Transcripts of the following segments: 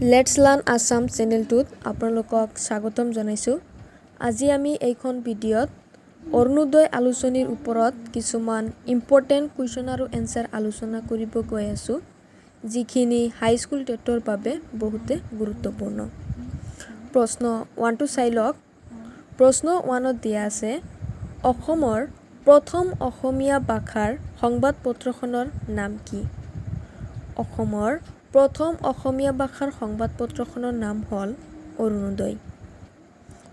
Let's learn Assam চেনেলটোত আপোনালোকক স্বাগতম জনাইছোঁ। আজি আমি এইখন ভিডিঅ'ত অৰুণোদয় আলোচনীৰ ওপৰত কিছুমান ইম্পৰ্টেণ্ট কুৱেশ্যন আৰু এনচাৰ আলোচনা কৰিব গৈ আছোঁ, যিখিনি হাইস্কুল টেটৰ বাবে বহুতে গুৰুত্বপূৰ্ণ। প্ৰশ্ন ওৱানটো চাই লওক। প্ৰশ্ন ওৱানত দিয়া আছে, অসমৰ প্ৰথম অসমীয়া ভাষাৰ সংবাদপত্ৰখনৰ নাম কি? অসমৰ প্ৰথম অসমীয়া ভাষাৰ সংবাদপত্ৰখনৰ নাম হ'ল অৰুণোদয়।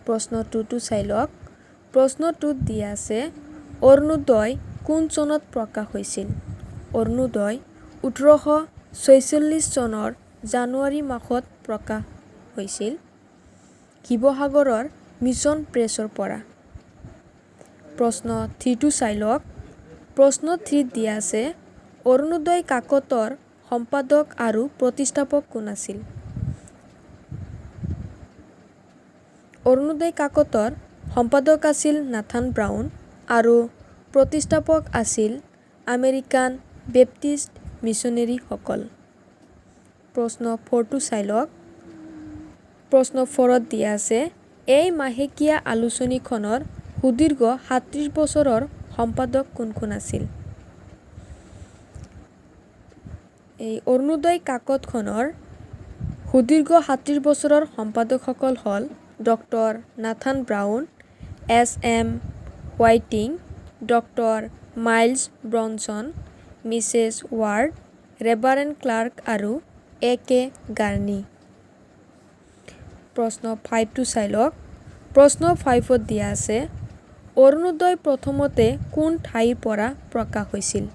প্ৰশ্ন টুটো চাই লওক। প্ৰশ্ন টুত দিয়া আছে, অৰুণোদয় কোন চনত প্ৰকাশ হৈছিল? অৰুণোদয় 1846 চনৰ জানুৱাৰী মাহত প্ৰকাশ হৈছিল শিৱসাগৰৰ মিছন প্ৰেছৰ পৰা। প্ৰশ্ন থ্ৰীটো চাই লওক। প্ৰশ্ন থ্ৰীত দিয়া আছে, অৰুণোদয় কাকতৰ সম্পাদক আৰু প্ৰতিষ্ঠাপক কোন আছিল? অৰুণোদয় কাকতৰ সম্পাদক আছিল নাথান ব্ৰাউন আৰু প্ৰতিষ্ঠাপক আছিল আমেৰিকান বেপ্টিষ্ট মিছনেৰীসকল। প্ৰশ্ন ফ'ৰটো চাই লওক। প্ৰশ্ন ফ'ৰত দিয়া আছে, এই মাহেকীয়া আলোচনীখনৰ সুদীৰ্ঘ 37 বছৰৰ সম্পাদক কোন কোন আছিল? এই অৰুণোদয় কাকতখনৰ সুদীৰ্ঘ 37 বছৰৰ সম্পাদকসকল হ'ল doctor Nathan Brown, S M Whiting, doctor Miles Bronson, Mrs Ward, reverend Clark আৰু এ কে গাৰ্নি। প্ৰশ্ন ফাইভটো চাই লওক। প্ৰশ্ন ফাইভত দিয়া আছে, অৰুণোদয় প্ৰথমতে কোন ঠাইৰ পৰা প্ৰকাশ হৈছিল?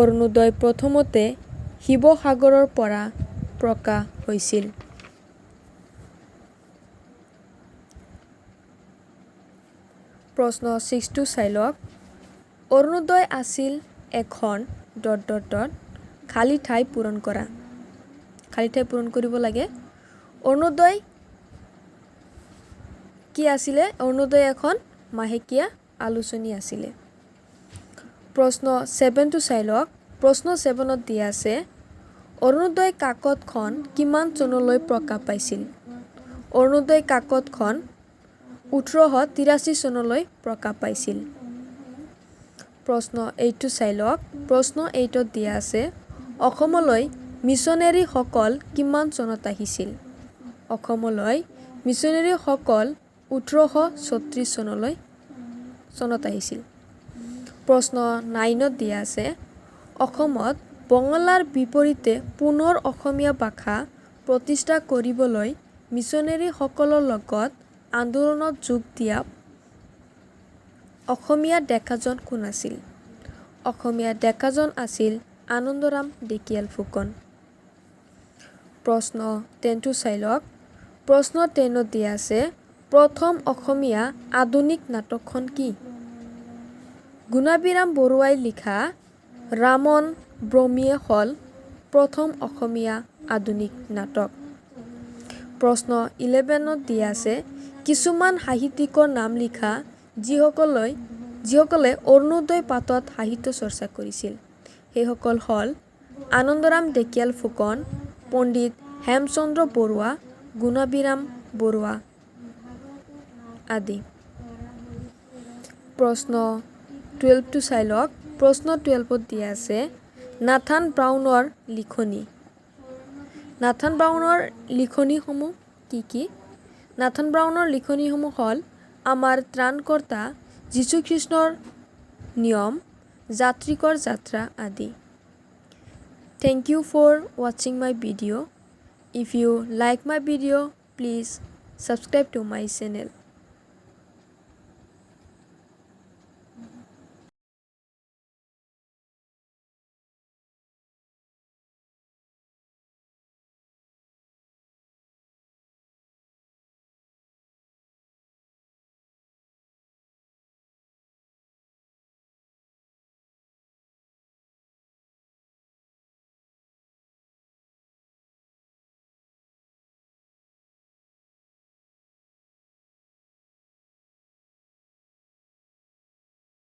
অৰুণোদয় প্ৰথমতে শিৱসাগৰৰ পৰা প্ৰকাশ হৈছিল। প্ৰশ্ন ছিক্সটো চাই লওক। অৰুণোদয় আছিল এখন ডট ডট ডট, খালী ঠাই পূৰণ কৰা। খালী ঠাই পূৰণ কৰিব লাগে। অৰুণোদয় কি আছিলে? অৰুণোদয় এখন মাহেকীয়া আলোচনী আছিলে। প্ৰশ্ন ছেভেনটো চাই লওক। প্ৰশ্ন ছেভেনত দিয়া আছে, অৰুণোদয় কাকতখন কিমান চনলৈ প্ৰকাশ পাইছিল? অৰুণোদয় কাকতখন 1883 চনলৈ প্ৰকাশ পাইছিল। প্ৰশ্ন এইটো চাই লওক। প্ৰশ্ন এইটোত দিয়া আছে, অসমলৈ মিছনেৰীসকল কিমান চনত আহিছিল? অসমলৈ মিছনেৰীসকল 1836 চনত আহিছিল। প্ৰশ্ন নাইনত দিয়া আছে, অসমত বঙলাৰ বিপৰীতে পুনৰ অসমীয়া ভাষা প্ৰতিষ্ঠা কৰিবলৈ মিছনেৰীসকলৰ লগত আন্দোলনত যোগ দিয়া অসমীয়া ডেকাজন কোন আছিল? অসমীয়া ডেকাজন আছিল আনন্দৰাম ঢেকিয়াল ফুকন। প্ৰশ্ন টেনটো চাই লওক। প্ৰশ্ন টেনত দিয়া আছে, প্ৰথম অসমীয়া আধুনিক নাটকখন কি? গুণাভিৰাম বৰুৱাই লিখা ৰামন ব্ৰহ্মীয়ে হ'ল প্ৰথম অসমীয়া আধুনিক নাটক। প্ৰশ্ন ইলেভেনত দিয়া আছে, কিছুমান সাহিত্যিকৰ নাম লিখা যিসকলে অৰুণোদয় পাতত সাহিত্য চৰ্চা কৰিছিল। সেইসকল হ'ল আনন্দৰাম ঢেকিয়াল ফুকন, পণ্ডিত হেমচন্দ্ৰ বৰুৱা, গুণাভিৰাম বৰুৱা আদি। প্ৰশ্ন টুৱেলভটো চাই লওক। প্ৰশ্ন টুৱেলভত দিয়া আছে, নাথান ব্ৰাউনৰ লিখনি। নাথান ব্ৰাউনৰ লিখনিসমূহ কি কি? নাথান ব্ৰাউনৰ লিখনিসমূহ হ'ল আমাৰ ত্ৰাণকৰ্তা যীশুখ্ৰীষ্টৰ নিয়ম, যাত্ৰিকৰ যাত্ৰা আদি। Thank you for watching my video. If you like my video, please subscribe to my channel.